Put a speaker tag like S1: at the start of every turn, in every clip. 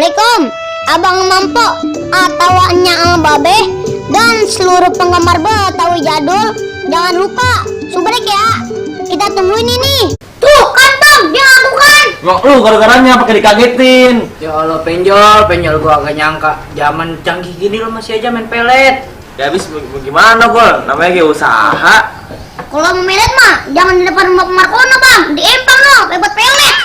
S1: Assalamualaikum, Abang Mampo, Atawanya Ang Babe, dan seluruh penggemar Betawi jadul. Jangan lupa subrek ya. Kita tungguin ini. Tuh kan Bang, dia ngaku kan.
S2: Nggak lu gara-garanya pakai dikagetin.
S3: Ya Allah, penjol gua agak nyangka zaman canggih gini lo masih aja main pelet.
S2: Ya habis bagaimana Gol? Namanya kayak usaha.
S1: Kalau mau melet mah jangan di depan rumah Markono Bang, di empang lo, lebat pelet.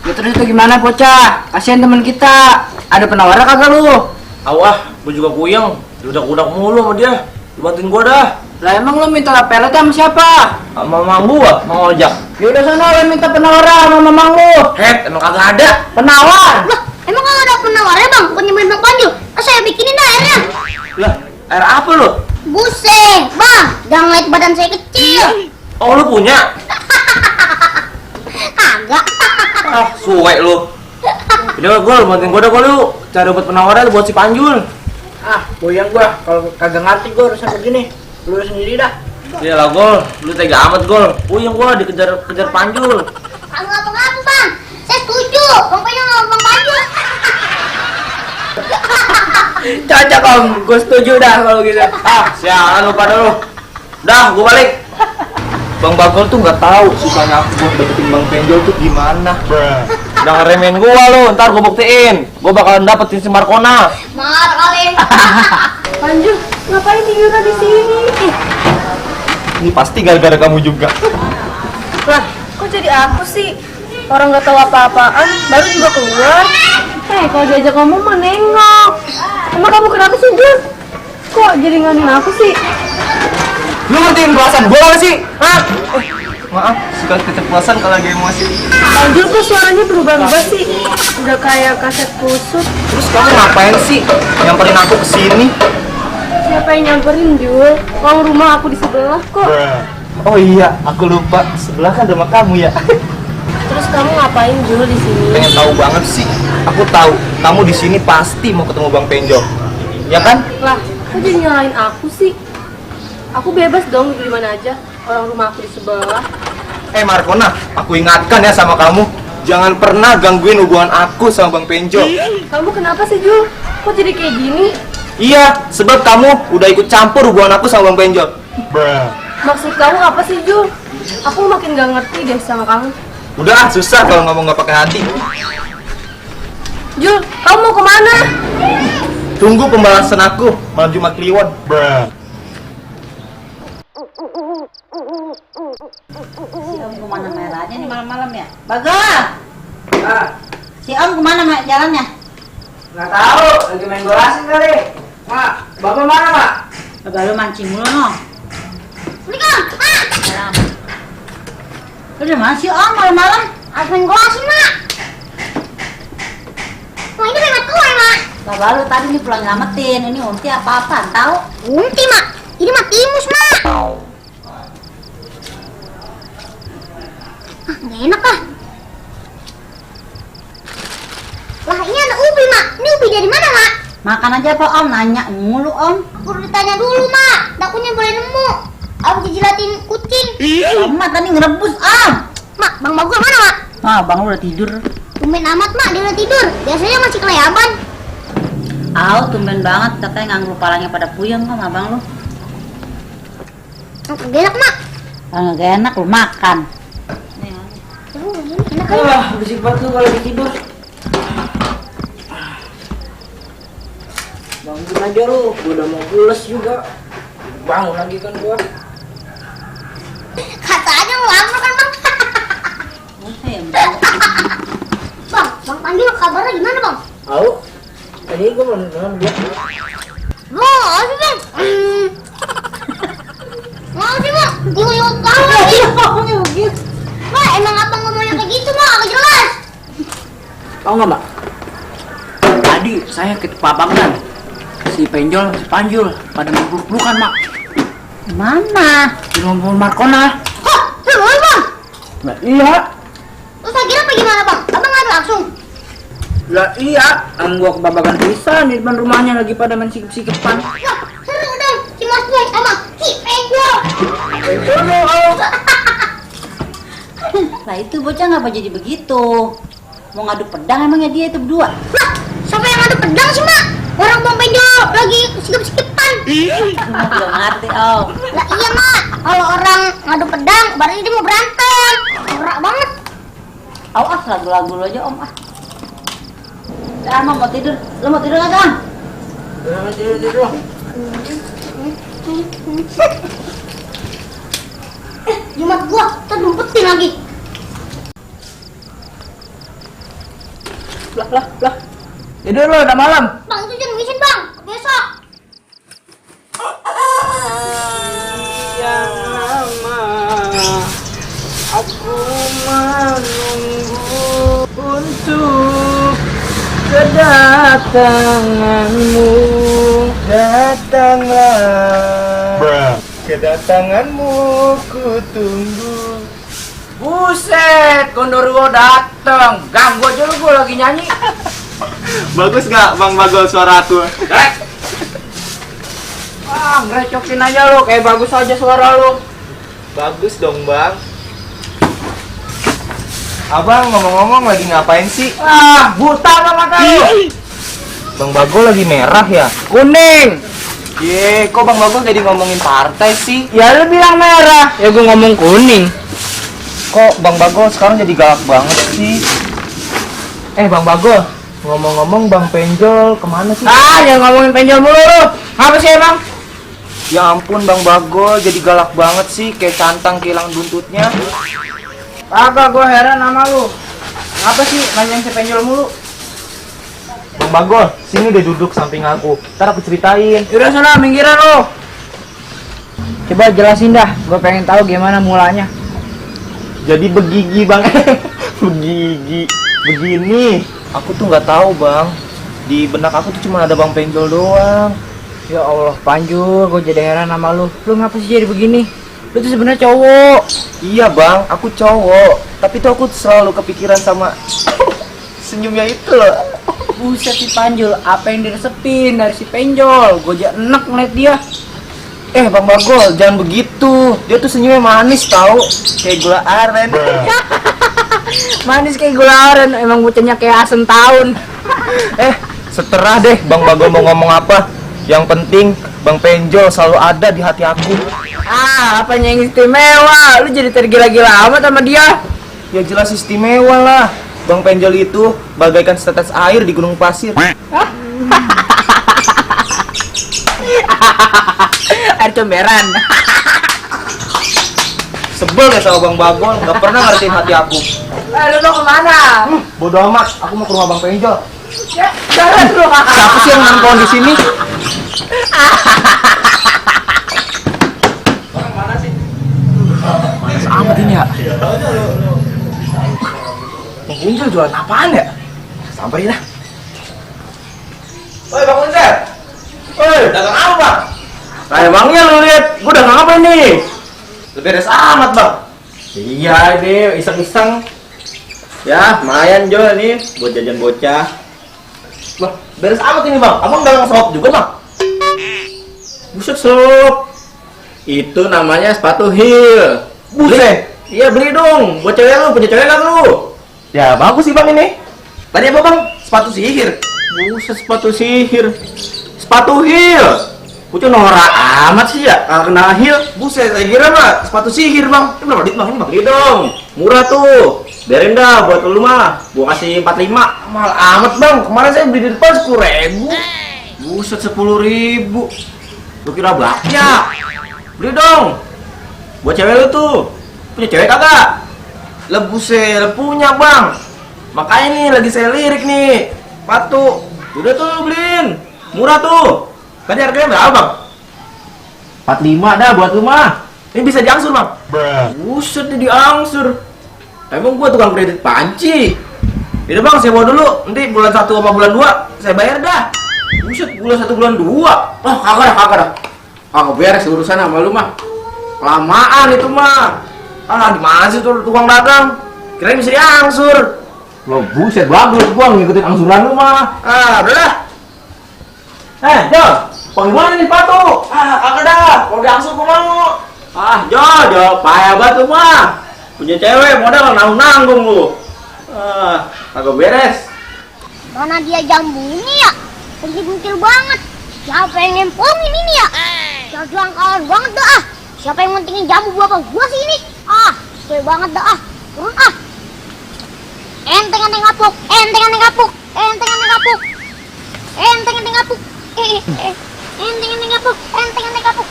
S3: Ya terus itu gimana bocah? Kasihan teman kita. Ada penawaran kagak lu?
S2: Awah, gua juga kuyang. Udah mulu sama dia. Lu bantuin gua dah.
S3: Lah emang lu minta pelet sama siapa?
S2: Sama mamang gua, Mang Ojak.
S3: Ya udah sana lu minta penawaran sama mamang lu.
S2: Emang kagak ada.
S3: Penawar.
S1: Lah, emang kalau ada penawarnya Bang, bukan nyemilin Bang Panju. Saya bikinin dah airnya.
S2: Lah, air apa lu?
S1: Buset, Bang, jangan lihat badan saya kecil.
S2: Oh, lu punya?
S1: Kagak.
S2: Ah, suwe lu. Udah Gol, bantuin gua dah Gol lu. Cari obat penawarnya buat si Panjul.
S3: Ah, boyang gua kalau kagak ngerti gua urusan begini. Lu sendiri dah.
S2: Iya lah Gol, lu tega amat Gol. Puyeng gua kejar Panjul.
S1: Kagak apa-apa Bang, saya setuju. Bang Panju sama Bang Panju.
S3: Cocok Om, gua setuju dah kalau gitu.
S2: Ah, sialan lu pada lu. Dah, gua balik. Bang Bagol tuh nggak tahu sukanya aku buat dapetin Bang Penjol tuh gimana. Jangan remehin gua lu, ntar gua buktiin. Gua bakalan dapetin si Markona.
S1: Marah kalian.
S4: Panju, ngapain tiduran di sini?
S2: Ini pasti gara-gara kamu juga.
S4: Lah, kok jadi aku sih? Orang nggak tahu apa-apaan, baru juga keluar. Kalau diajak ngomong mah nengok. Emang kamu kenapa sih, Jul? Kok jadi nganin aku sih?
S2: Lu ngertiin perasaan gua gak sih? Hah? Maaf, suka keceplosan kalau lagi emosi.
S4: Panju kok suaranya berubah-ubah sih? Udah kayak kaset kusut.
S2: Terus kamu ngapain sih nyamperin aku kesini?
S4: Siapa yang nyamperin, Jul? Orang rumah aku di sebelah kok.
S2: Oh iya, aku lupa. Sebelah kan rumah kamu ya.
S4: Terus kamu ngapain, Jul, di sini?
S2: Pengen tahu banget sih. Aku tahu kamu di sini pasti mau ketemu Bang Penjol. Ya kan?
S4: Lah, kok jadi nyalain aku sih? Aku bebas dong di mana aja. Orang rumah aku di sebelah.
S2: Markona, aku ingatkan ya sama kamu, jangan pernah gangguin hubungan aku sama Bang Penjol.
S4: Kamu kenapa sih, Jul? Kok jadi kayak gini?
S2: Iya, sebab kamu udah ikut campur hubungan aku sama Bang Penjol.
S4: Maksud kamu apa sih, Jul? Aku makin gak ngerti deh sama kamu.
S2: Udah susah kalau ngomong nggak pakai hati.
S4: Jul, kamu mau kemana?
S2: Tunggu pembalasan aku malam Jumat Kliwon.
S5: Si Om kemana merahnya nih malam-malam ya? Bagol!
S3: Ah,
S5: Si Om kemana jalannya?
S3: nggak tahu, lagi main bola asing kali. Mak, bapak mana, Mak?
S5: Bagol lu mancing mulu no.
S1: Assalamualaikum, Mak.
S5: Salam. Udah mana si Om malam-malam?
S1: Harus main bola sih, Mak. Wah, ini memang tua, Mak.
S5: Bagol lu tadi nih pulang nyelamatin. Ini unti apa-apaan tahu?
S1: Unti, Mak. Ini mah timus, Mak. Nggak enak ah. Lah, ini ada ubi, Mak. Ini ubi dari mana, Mak?
S5: Makan aja apa Om? Nanya mulu Om.
S1: Aku udah ditanya dulu, Mak. Takutnya boleh nemu. Aku dijilatin kucing.
S5: Om mah tadi ngerebus Om.
S1: Mak, Bang Bagol mana, Mak?
S5: Wah bang lu udah tidur.
S1: Tumben amat, Mak. Dia udah tidur. Biasanya masih kelayaban.
S5: Tumben banget katanya nganggur palanya pada puyeng Om abang lu.
S1: Gak enak, Mak.
S5: Kalau nggak enak lu makan.
S1: Ini enak kan?
S3: Wah, berisik banget lu kalau lagi tidur. Bangun aja lu, gua udah mau pules juga. Bangun lagi kan gua.
S1: Kata aja lu lapar kan, Bang? Bang, Bang Panju kabarnya gimana, Bang?
S3: Tahu? Tadi gua belum dengar dia.
S1: Mau sih, Bang? Mau sih, Bang? Yuk, kamu sih.
S5: Ngomongnya begitu.
S1: Wah, emang abang ngomongnya kayak gitu, Bang? Agak jelas.
S3: Tahu nggak, Mbak? Tadi saya ke Pabangan. Si Penjol, si Panjul pada meluk-melukan, Mak.
S5: Mana?
S3: Di rumah Markona.
S1: Hah, serius, Bang?
S3: Nah, iya.
S1: Terus akhirnya apa gimana, Bang? Abang nggak langsung?
S3: Lah iya, gua ke Babagan pisan di depan rumahnya lagi pada main sikep-sikepan.
S1: Wah, seru dong. Si Mas Boy sama si Penjol.
S5: Lah itu bocah ngapa jadi begitu? Mau ngadu pedang emangnya dia itu berdua?
S1: Lah, siapa yang ngadu pedang sih, Mak? Orang Bang Penjol lagi sikap-sikapan.
S5: Emang belum ngerti, Om.
S1: Lah iya, Mak. Kalau orang ngadu pedang, berarti dia mau berantem. Norak banget.
S5: Awas lagu-lagu lo aja, Om. Dah, Mam, mau tidur. Lo mau tidur nggak, Kang?
S3: Tidur.
S1: Jumat gua, ntar dumpetin lagi.
S3: Lah. Tidur lo, udah malam.
S1: Bang, itu jangan ngebisin, Bang. Besok.
S3: Yang lama aku menunggu untuk kedatanganmu. Datanglah, kedatanganmu ku tunggu. Buset, Kondorwo dateng. Ganggu aja lu, gua lagi nyanyi.
S2: Bagus gak Bang Bagol suara aku?
S3: Ngerecokin aja lu, kayak bagus aja suara lu.
S2: Bagus dong Bang. Abang ngomong-ngomong lagi ngapain sih?
S3: Buta apa mata lu?
S2: Bang Bagol lagi merah ya?
S3: Kuning.
S2: Kok Bang Bagol jadi ngomongin partai sih?
S3: Ya lu bilang merah, ya gua ngomong kuning.
S2: Kok Bang Bagol sekarang jadi galak banget sih? Bang Bagol, ngomong-ngomong Bang Penjol kemana sih?
S3: Jangan ngomongin penjol mulu lu. Apa sih emang?
S2: Ya ampun Bang Bagol, jadi galak banget sih, kayak cantang kehilangan buntutnya.
S3: Kagak, gua heran sama lu. Apa sih nanyain si penjol mulu?
S2: Bang Bagol, sini deh duduk samping aku, ntar aku ceritain.
S3: Udah sana, minggiran lu. Coba jelasin dah, gua pengen tahu gimana mulanya.
S2: Jadi begigi Bang, begini. Aku tuh nggak tahu Bang, di benak aku tuh cuma ada Bang Penjol doang.
S3: Ya Allah, Panjul, gue jadi heran sama lu. Lu ngapa sih jadi begini? Lu tuh sebenarnya cowok.
S2: Iya Bang, aku cowok, tapi tuh aku selalu kepikiran sama senyumnya itu loh.
S3: Buset si Panjul, apa yang diresepin dari si Penjol? Gue aja enak ngeliat dia.
S2: Bang Bagol, jangan begitu. Dia tuh senyumnya manis tau, kayak gula aren.
S3: Manis kayak gula aren, emang bocahnya kayak asem tahun.
S2: Seterah deh Bang Bagol mau ngomong apa. Yang penting Bang Penjol selalu ada di hati aku.
S3: Apanya yang istimewa? Lu jadi tergila-gila amat sama dia.
S2: Ya jelas istimewa lah. Bang Penjol itu bagaikan setetes air di gunung pasir.
S3: Air comberan.
S2: Sebel deh sama Bang Bagol, nggak pernah ngertiin hati aku.
S3: Lu mau kemana?
S2: Bodoh amat, aku mau ke rumah Bang Penjol.
S3: Jangan lu.
S2: Siapa sih yang nongkrong di sini?
S3: Panas amat ini ya. Bang Penjol jualan apaan ya?
S2: Samperin lah. Woi Bang Penjol. Woi, dagang apa Bang?
S3: Nah emangnya lu lihat, gua dagang apa nih?
S2: Beres amat Bang.
S3: Iya ini iseng-iseng. Ya lumayan Jo nih buat jajan bocah.
S2: Loh, beres amat ini Bang. Abang dagang sop juga Bang?
S3: Buset slop. Itu namanya sepatu heel.
S2: Buset.
S3: Iya beli dong, buat cewek lu, punya cewek kan lu?
S2: Ya bagus sih Bang ini. Tadi apa Bang? Sepatu sihir.
S3: Buset sepatu sihir. Sepatu heel. Kucu norak amat sih ya, kalau kena heel.
S2: Buset, saya kira mah sepatu sihir Bang. Ini berapa duit Bang? Ini Bang.
S3: Beli dong, murah tuh. Biarin dah buat lu mah, gua kasih 45.
S2: Mahal amat Bang. Kemarin saya beli di depan 10.000.
S3: Buset 10.000. Lu kira banyak? Beli dong. Buat cewek lu tuh. Punya cewek kagak?
S2: Buset, punya Bang. Makanya nih lagi saya lirik nih. Sepatu.
S3: Udah tuh lu beliin. Murah tuh.
S2: Tadi harganya berapa Bang?
S3: 45 dah buat lu mah.
S2: Ini bisa diangsur Bang.
S3: Buset nih diangsur. Emang gua tukang kredit panci.
S2: Yaudah Bang, saya bawa dulu. Nanti bulan 1 sama bulan 2 saya bayar dah.
S3: Buset bulan 1 bulan 2. Oh kagak dah. Kagak beres urusan sama lu mah. Kelamaan itu mah.
S2: Gimana sih tuh tukang dagang? Kirain bisa diangsur.
S3: Lo buset bagus gua ngikutin angsuran lu mah.
S2: Udah.
S3: Jo, bagaimana nih sepatu?
S2: Kagak dah. Kalau diangsur gua mau.
S3: Jo, payah banget lu mah. Punya cewek modal nanggung-nanggung lu. Kagak beres.
S1: Mana dia jambu ini ya? Pentil-pentil banget. Siapa yang ngempongin ini ya? Jangan kawan banget dah ah. Siapa yang mentingin jambu bapak gua sih ini? Ah, kue banget dah ah. Turun ah. Enteng kapuk. Enteng kapuk. Enteng kapuk. Enteng kapuk. Enteng kapuk. Enteng kapuk.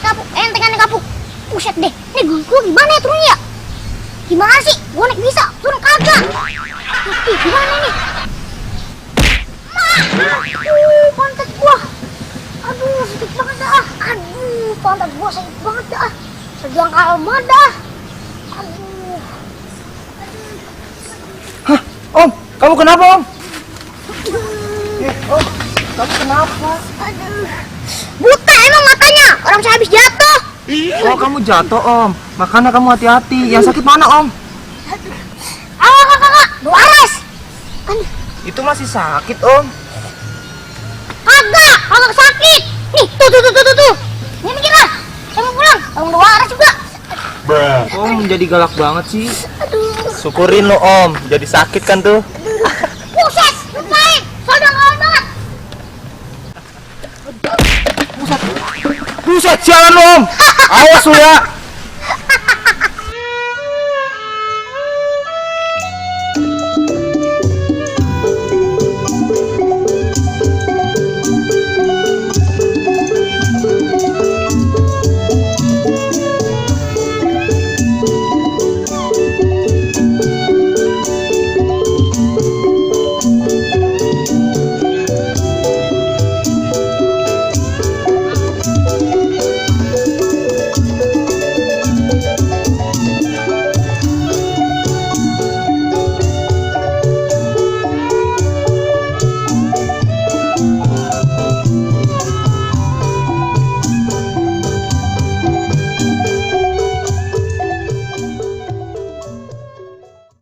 S1: Kapuk. Enteng kapuk. Buset deh. Ini gua gimana ya turunnya ya? Gimana sih? Gua naik bisa, turun kagak. Ih, gimana ini? Pantat gua. Aduh, sakit banget dah. Aduh, pantat gua sakit banget dah. Sejuang kalma dah. Aduh.
S2: Om, kamu kenapa om?
S1: Om, kamu kenapa? Aduh. Buta emang matanya. Orang saya habis jatuh.
S2: Oh kamu jatuh om, makanya kamu hati-hati. Yang sakit mana om?
S1: Kakak, Doares. Aduh.
S2: Itu masih sakit om.
S1: Kagak sakit. Nih, tuh. Ini mikir lah. Saya mau pulang. Kamu Doares juga.
S2: Om jadi galak banget sih.
S1: Aduh.
S2: Syukurin lo om, jadi sakit kan tuh.
S1: Buset, lupain. Soalnya kawan banget.
S2: Buset, sialan lo om. Awas lo ya.